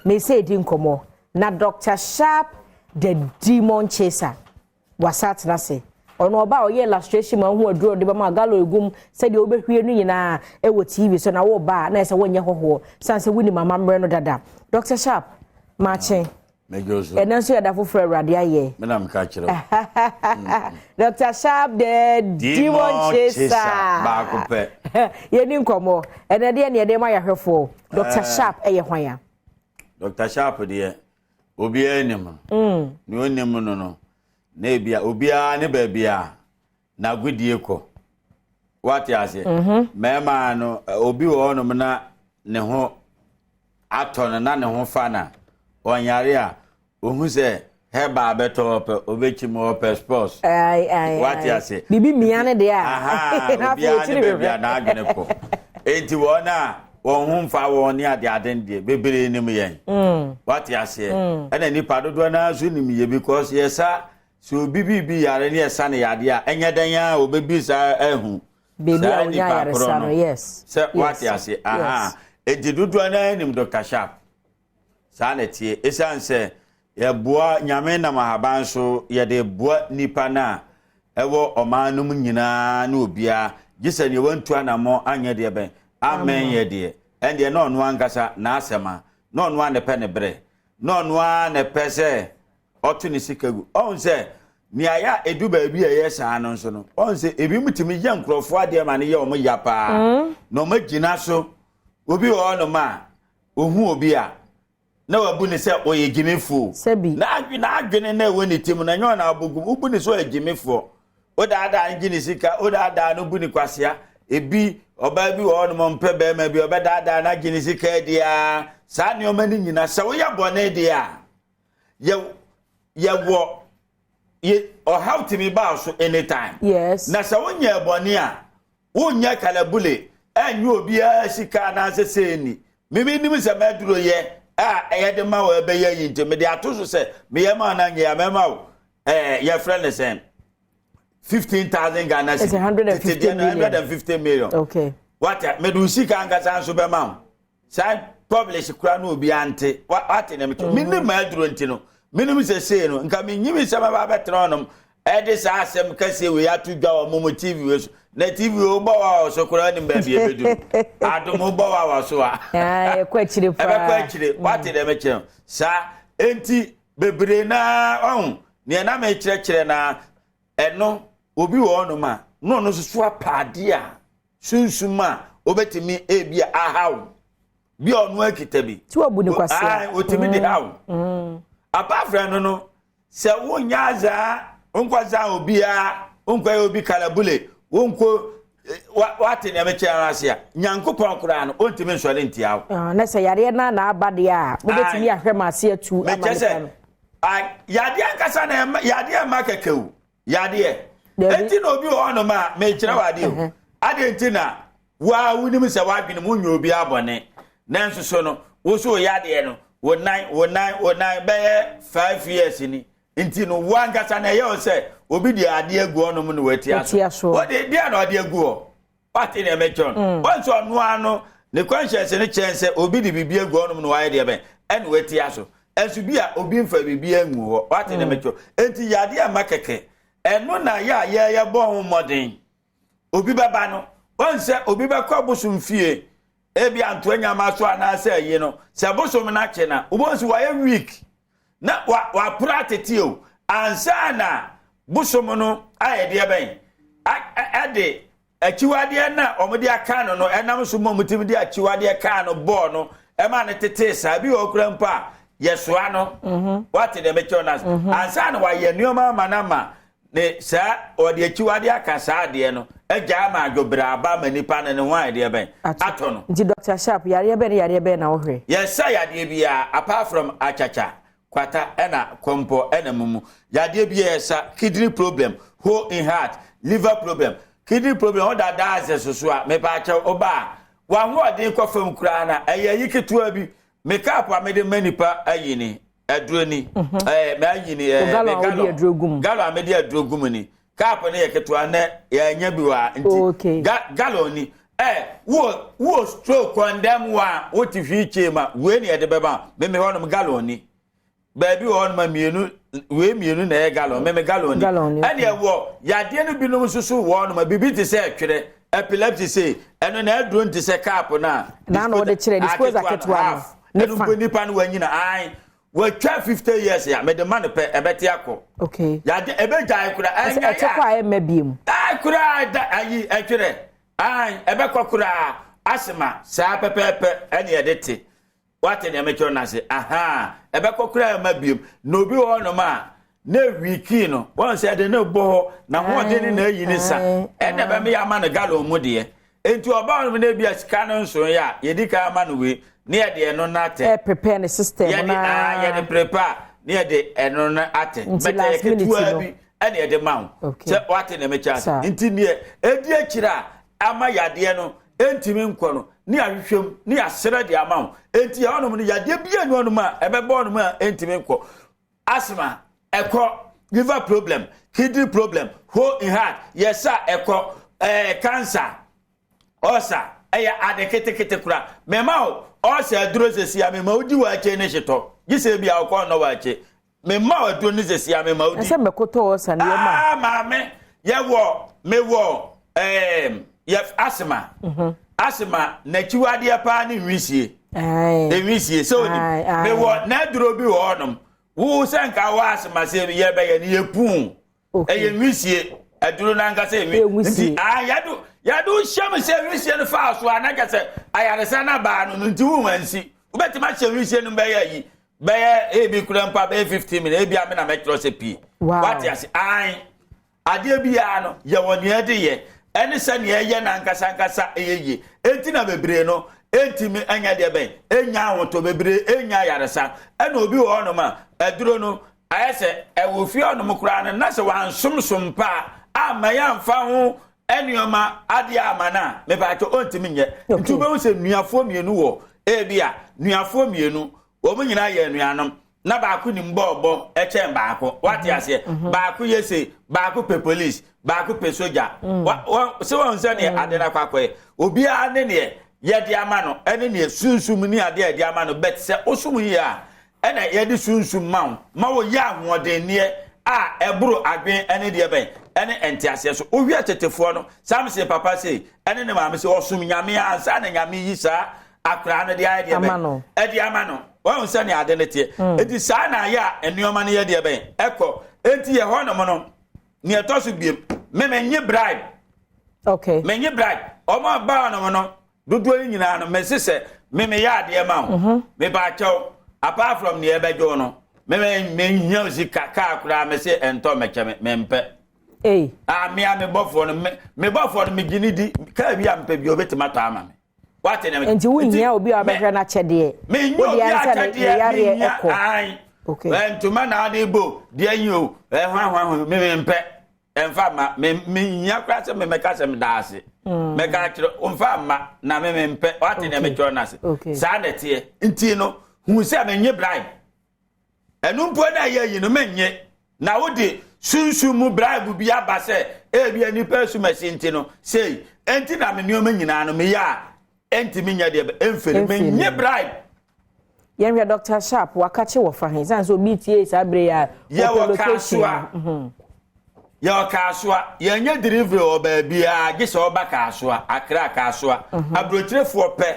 Mese di nkɔmmɔ na Dr Sharp the Demon Chaser wasa atena ase. Ɔno ɔba a ɔyɛ illustration ma ho aduro de bɛma gallon egum sɛdeɛ wobɛhwie no nyinaa ɛwɔ TV so, na wɔba a na ɛsɛ wɔnyɛ hɔhoɔ san sɛ wonim amammerɛ no dada. Dr Sharp, maakye. Ɛno nso yɛ da foforɔ Awurade ayɛ. Menam ka kyerɛ wo. Dr Sharp the Demon Chaser. Baako pɛ. Yɛni nkɔmmɔ. Ɛnɛ deɛ ne yɛde ma yɛahwɛfoɔ, Dr Sharp ɛyɛ hwan a? Dr Sharp deɛ, obiara nim no. Nea onim no, na ebia obiara ne baabi a n'agodie kɔ. Wate aseɛ? Mmarima no, obi wɔ hɔnom na ne ho atɔ no na ne ho fa na ɔnyare a, ohu sɛ herbal bɛtɔ, ɔpɛ obɛkyi mu, ɔpɛ sports. Wate ase? Biribi mia ne deɛ a. Aha, obiara ne baabi a n'adwene kɔ. Enti wɔn a wɔn ho mfa wɔn ne ade ade deɛ, bebree nim yɛn. Wate aseɛ? Ɛna nipa dodoɔ naa nso nim yɛ, because yɛsa sɛ obi biribi yare ne yɛsa ne yadeɛ a, ɛnyɛ dɛn a obebi saa ɛhu beebi a wonya ayaresa no, yes. Sɛ wate ase? Aha, enti dodoɔ naa nim Dr Sharp. Saa na tie, ɛsiane sɛ yɛboa Nyame nam ahaban so, yɛde boa nipa no a ɛwɔ ɔman no mu nyinaa ne obiara gye sɛ neɛ wantu anammɔ anyɛ deɛ bɛn amɛn yɛ deɛ, ɛndeɛ na ɔno ankasa n'asɛm a na ɔno a ne pɛ ne berɛ na ɔno a ne pɛ sɛ ɔto ne sika gu. Ɔhu sɛ nea yɛ a ɛdu baabi a ɛyɛ saa no nso no, ɔhu sɛ ebi mu tumi yɛ nkurɔfoɔ adeɛ ma no yɛ ɔmo ya paa na ɔmo gyina so. Obi wɔ hɔnom a ohu obi a na wabu ne sɛ ɔyɛ gyimifoɔ. Sɛbi. N'adwene na ɛwɔ ne tirim na nyɛ ɔna abogum wobu ne sɛ ɔyɛ gyimifoɔ. Wodaadaa no gye ne sika, wodaadaa no bu ne kwasea. Ebi ɔbaa bi wɔ hɔnom mpɛ bɛrima bi, ɔbɛdaadaa no agye ne sika adi. Saa nneɛma no nyinaa, sɛ woyɛ bɔne deɛ a, yɛ yɛwɔ yɛ ɔhaw tumi baa so anytime. Na sɛ wonyɛ bɔne a, wonyɛ kalabule ɛnyɛ obiara sika anaasɛ sɛ ni mimi nim sɛ mɛduro yɛ a ɛyɛ de ma wɔ ɛbɛyɛ yi, nti mede ato so sɛ meyɛ ma ɔna nyɛ mɛma wo yɛfrɛ ne sɛn, 15,000 Ghana It's cedi. 150 Tete deɛ no, million. 150 million. Wate, mede wo sika ankasa nso bɛma wo saa publish kora no, obi ante. Wate ne mekyɛ menim ma aduro nti no, menim sɛ sei no nka menyimi sɛ mɛba bɛtena hɔnom ɛde saa asɛm kɛseɛ wei ato dwa wɔ momo TV wei so. Na TV wei, wobɔ wɔ wɔ so koraa nim baabi ɛbɛduru. Adom wobɔ wɔ wɔ so a, Ah, ɛkɔ akyire paa. Ɛbɛkɔ akyire. Wate deɛ mekyerɛ no saa? Enti bebree naa ɔho nea na mekyerɛkyerɛ na ɛno, obi wɔ hɔnom a na ɔno nso so apaadeɛ a sunsum a obɛtumi ebi a ahaw bi a ɔno akita bi. Tí wabu ne kwasea. Ah, otumi de haw. Apart from no, sɛ wonya azaa nkɔza obiara, nkɔyɛ obi kalabule, wonkɔ wate nea mekyerɛ no ase a, Nyankopɔn koraa no ɔntumi nsɔre ntia wo. Ah, na sɛ yareɛ na aba deɛ a, mobɛtumi ahwɛ ma ase atu ama mekyɛ nipa sɛ no. Ah, yadeɛ ankasa na ɛma yadeɛ ɛma kɛkɛ o, yadeɛ. Dabi. Enti na obi wɔ hɔnom a mekyerɛ wɔ adeɛ o, adeɛ nti na waa wonim sɛ wadwene mu nyɛ obi abɔne, nanso so no wo so wo yadeɛ no, wo nan bɛyɛ 5 years ni, nti no wo ankasa na ɛyɛ wo sɛ obi de adeɛ agu hɔnom na watia Watia so. so. Wɔde deɛ na ɔde agu hɔ. Wate nea mɛkyerɛ no? Wɔn nso ɔno ano ne conscience no kyɛn sɛ obi de biribi agu hɔnom na wayɛ deɛ bɛn ɛna watia so, ɛnso bi a obi mfa biribi angu hɔ. Wate nea mɛkyerɛ? Enti yadeɛ mma kɛkɛ, ɛno na yɛ a yɛyɛ bɔ ho mmɔden. Obi bɛba no, wɔn sɛ obi bɛkɔ bosom fie, ebi antoa nyama so anaasɛ ayi no sɛ bosom no akye na wobɛhu sɛ wayɛ weak na wapora atete o, ansa na bosom no ayɛ deɛ bɛn ɛde akyiwadeɛ na wɔde aka no, ɛnam so ma wɔtumi de akyiwadeɛ kaa no bɔɔl no ɛma no tete saa bi wɔ okura mpo a yɛsoa no. Wate deɛ mekyɛw no ase? Ansa na wayɛ nneɛma ama no ama ne saa ɔde akyiwadeɛ aka saa adeɛ no agya ama adwobrɛ aba ama nipa no ne ho ayɛ deɛ bɛn atɔ no. Nti Dr Sharp, yareɛ bɛn ne yareɛ bɛn na wohwɛ? Yɛsa yadeɛ biara apart from akyakya, kwata ɛna kɔmpɔ ɛna mumu. Yadeɛ biara yɛsa: kidney problem, hole in heart, liver problem. Kidney problem, ɔda dialysis soso a, mepaakyɛw, ɔba a wahoɔden kɔ fam koraa na ɛyɛ yi ketewa bi, me cup a mede ma nipa ayi ni aduro ni mɛ ayi ni O gallon me a wode aduro gu mu. Gallon a mede aduro gu mu ni. Cup no yɛ ketewa nɛ yɛnya bi wɔ ha nti gallon ni. Ɛ wo wo stroke kɔndɛm wa wote wheelchair ma wei ne yɛde bɛma meme hɔnom gallon ni. Baabi wɔ hɔnom a mmienu, wei mmienu na ɛyɛ gallon, meme gallon ni. Ɛne ɛwɔ yadeɛ no binom nso so wɔ hɔnom a biribi te sɛ ɛtwerɛ, epilepsy sei, ɛno na aduro nte sɛ cup no a. Na na wɔde kyerɛ disposer ketewa no. Ɛno mpo nipa no wanyina ae. Watwa 50 years a mede ma no pɛ ɛbɛte akɔ. Okay. Yade ɛbɛgyae kora ɛnyɛ ya. Ɛte kɔ a ɛmma biem. Ae koraa da ayi ɛtwerɛ. Ae ɛbɛkɔ koraa asema saa pɛpɛɛpɛ ɛne ɛde te. Wate nea mekyerɛ no ase? Ahaa, ɛbɛkɔ koraa mma biom. Na obi wɔ hɔnom a, na wiki no, wɔn sɛ ɛde ne bɔ hɔ, na hoɔden ne na ayi ne sa. Ɛna ɛbɛma yɛama no gallon mu deɛ. Enti ɔba hɔnom na ebi a sika no nso yɛ a, yɛdi kan ama no wei, na yɛde ɛno no atɛ. Ɛ prepare ne system na. Yɛde, yɛde prepare, na yɛde ɛno no atɛ. Nti last minute no. Bɛtɛ yɛ ketewa bi ɛna yɛde ma wo. Sɛ wate nea mekyerɛ ase. Nti neɛ ɛdi akyire a ama yadeɛ no ɛntumi nkɔ no, ne yɛahwehwɛ mu, ne yɛasrɛ de ama wo. Enti ɛhɔnom no, yadeɛ bi ani hɔnom a ɛbɛbɔ hɔnom a ɛntumi nkɔ. Asthma, ɛkɔ. Liver problem, kidney problem, hole in heart, yɛsa ɛkɔ. Ɛɛ cancer, ulcer, ɛyɛ ade ketekete kora. Mema wo ulcer aduro sɛsi a, mema wodi waakye ne hyetɔ. Gye sɛ ebi a wokɔ nnɔ waakye. Mema wo aduro ne sɛsi a, mema wodi. Ɛsɛ mɛkotɔ ulcer ne yɛ ma. Ah, maame, yɛwɔ, mewɔ, ɛɛm, yɛ asthma. Asthma, n'akyiwadeɛ paa ne nwisie. Nwisie, sɛ onim. Mewɔ n'aduro bi wɔ hɔnom. Wo sɛ nka wɔ asthma sɛ yɛbɛyɛ no yɛ puu. Ɛyɛ nwisie, aduro no ankasa yɛ nwisie. Nti, ah, yɛdo, yɛdo hyɛ mu sɛ nwisie no faa so a na kyɛ sɛ ayaresa no abaa no no nti wo nwansi. Wobɛtumi ahyɛ nwisie no bɛyɛ ayi. Bɛyɛ ebi kura mpa bɛyɛ 15 minutes, ebi a me na mɛkyerɛ sɛ pii. Wate ase, ae. Adeɛ biara no, yɛwɔ nea ɛde yɛ, ɛne sɛ nea ɛyɛ no ankasa ankasa ɛyɛ yie. Enti na bebree no ɛntumi ɛnyɛ deɛ bɛn, ɛnya ahotɔ, bebree ɛnya ayaresa. Ɛna obi wɔ hɔnom a, aduro no, ayɛ sɛ ɛwɔ fie hɔnom koraa no, na sɛ wansomsom pa a, amma yɛamfa ho nneɛma adeɛ ama no a, mepaakyɛ ɔntumi nyɛ. Nti wobɛhu sɛ nuafoɔ mmienu wɔ, ebi a, nuafoɔ mmienu, wɔn nyinaa yɛ anuanom. Na baako nim bɔɔlbɔ kyɛn baako. Wate aseɛ? Baako yɛ sei, baako pɛ police, baako pɛ sogya. Sɛ wɔn sɛ neɛ ade no akɔ akɔyɛ. Obiara ne neɛ yɛde ama no, ɛne neɛ sunsum ne adeɛ a yɛde ama no. But sɛ wosom yie a, ɛna yɛde sunsum ma wo, ma woyɛ ahoɔdenneɛ a ɛboro adwene ɛne deɛ bɛn, ɛne nteaseɛ so. Wohwɛ tetefoɔ no, Samson papa sei, ɛne ne maame sei, ɔsom Nyame ansa na Nyame yi saa akwaraa no de ayɛ deɛ bɛn, ɛde ama no. Wɔn sɛ nea ade no teɛ. Enti saa na ayɛ a nneɛma no yɛ deɛ bɛn, ɛkɔ. Enti yɛ hɔ nom no, nea ɛtɔ so biem, me menye bribe. Okay. Menye bribe. Wɔn a baa nom no, dodoɔ no nyinaa no, mese sɛ me meyɛ adeɛ ma wo. Me ba kyɛw, apart from nea ɛbɛgye wo no, me me menhia sika kaa koraa, mese ɛntɔ mɛkyɛ me, mempɛ. Ei. Ah, me a me bɔfoɔ no, me me bɔfoɔ no megye ne di, kaa bi a mepɛ bi obetumi atɔ ama me. Wate na nti wohia obi a wabɛhwɛ no akyɛdeɛ. Menye obi akyɛdeɛ, menya an. Okay. Ntoma na ade bo, deɛ yi o, ɛhwahwahwa, me mempɛ. Ɛmfa ma, me mehia koraa sɛ memɛka sɛ meda ase. Mɛka akyerɛ, mfa ma, na me mempɛ. Wate na mekyerɛ no ase. Saa na ɛteɛ. Nti no, hu sɛ menye bribe. Ɛno mpo na ɛyɛ yi no menye. Na wode sunsum mu bribe bi aba sɛ ebia nnipa asumasi nti no sei. Enti na me nneɛma nyinaa no meyɛ a ɛntumi nyɛ deɛ ɛmfiri. Menye bribe. Yɛnhwɛ Dr. Sharp wakakye wɔ fa he sane sɛ obi tie saa bere yi a yɛwɔ Kasoa. Yɛwɔ Kasoa. Yɛnyɛ delivery wɔ baabiara gye sɛ ɔba Kasoa, Accra Kasoa. Aburokyerefoɔ pɛ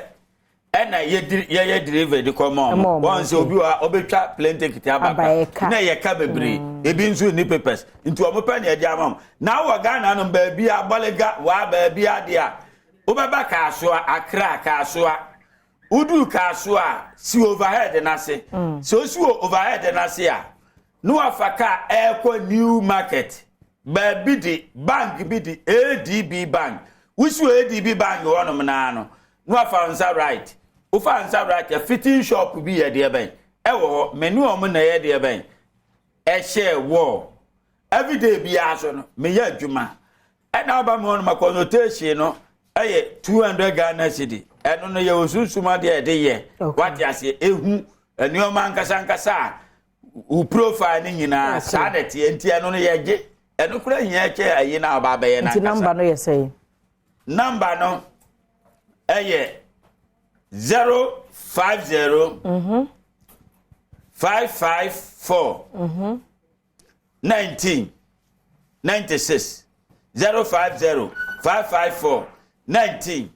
ɛna yɛyɛ delivery de kɔ ma ɔmo. Wɔn sɛ obi wɔ ha ɔbɛtwa plane ticket aba kora na yɛ ka bebree. Ebi nso nni papers nti ɔmo pɛ na yɛde ama ɔmo. Na wɔ Ghana no baabi a Bɔlega waa baabi adeɛ a wobɛba Kasoa, Accra Kasoa. Woduru Kasoa a si overhead n'ase. Sɛ osi wɔ overhead n'ase a na wafa kaa ɛrekɔ New Market. Baabi de bank bi de ADB bank. Wosi wɔ ADB bank hɔnom naa no na wafa nsa right. Wofa nsa right a fitting shop bi yɛ deɛ bɛn ɛwɔ hɔ. Me ne wɔn na ɛyɛ deɛ bɛn ɛhyɛ wall. Everyday biara so no meyɛ adwuma. Ɛna ɔba mi hɔ nom consultation no ɛyɛ 200 Ghana cedi. Ɛno no yɛ osunsum adeɛ ɛde yɛ. Wate aseɛ ehu nneɛma ankasa ankasa a wo profile ne nyinaa saa na ɛteɛ nti ɛno no yɛgye. Ɛno kora hia kyɛ ayi na ɔba abɛyɛ n'ankasa. Nti number no yɛ sɛn? Number no. Ɛyɛ 050 554 19 96, 050 554 19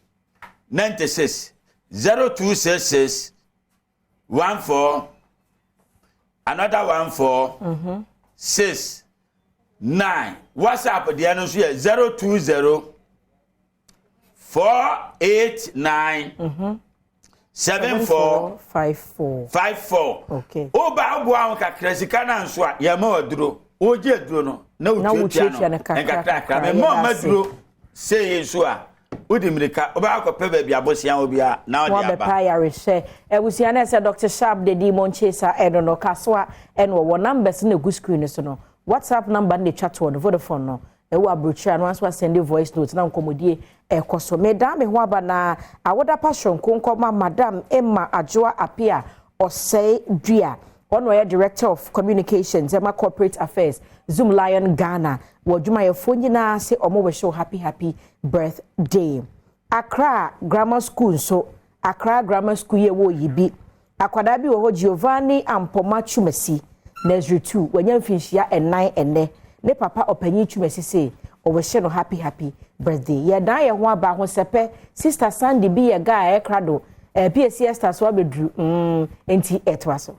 96, 0266 14 another 14 6 9. WhatsApp deɛ no nso yɛ 020 489 74 54. 54. Okay. Woba, woboa ho kakra, sika no nso a yɛma waduro, wogye aduro no na Na wotuatua wotuatua no no kakra nkakrakra. kakra, Memmɔ yɛda mma ase. duro sei nso a wode mmirika wobɛakɔ kɔpɛ baabi abosea wɔ biara na wode Wɔabɛpa aba. Ayarehwɛ abusua no sɛ Dr Sharp de Demon Chaser ɛno no Kasoa ɛno wɔwɔ. Numbers no egu screen no so no, WhatsApp number no de twa toɔ no, Vodafone no ɛwɔ aburokyire ano nso asend voice note na nkɔmmɔdie ɛkɔ so. Medan me ho aba na awodapa soronko nkɔma Madam Emma Adwoa Apia Ɔsɛe Dua. Ɔno ɔyɛ Director of Communications ɛma Corporate Affairs, Zoomlion Ghana. Wɔ adwumayɛfoɔ nyinaa sɛ ɔmo wish happy happy birthday. Accra Grammar School nso, Accra Grammar School yɛ wɔ yi bi, akwadaa bi wɔ hɔ, Giovanni Ampoma Twumasi, nursery 2, wɔanya mfinhyia 4 ɛnɛ. Ne papa ɔpanyin Twumasi sɛ ɔwɔhyɛ no happy happy birthday. Yɛdan yɛn ho aba ahosɛpɛ. Sister Sandy bi yɛ guy a ɛkra do ɛɛ PSC Esther so abɛduru nti ɛtoa so.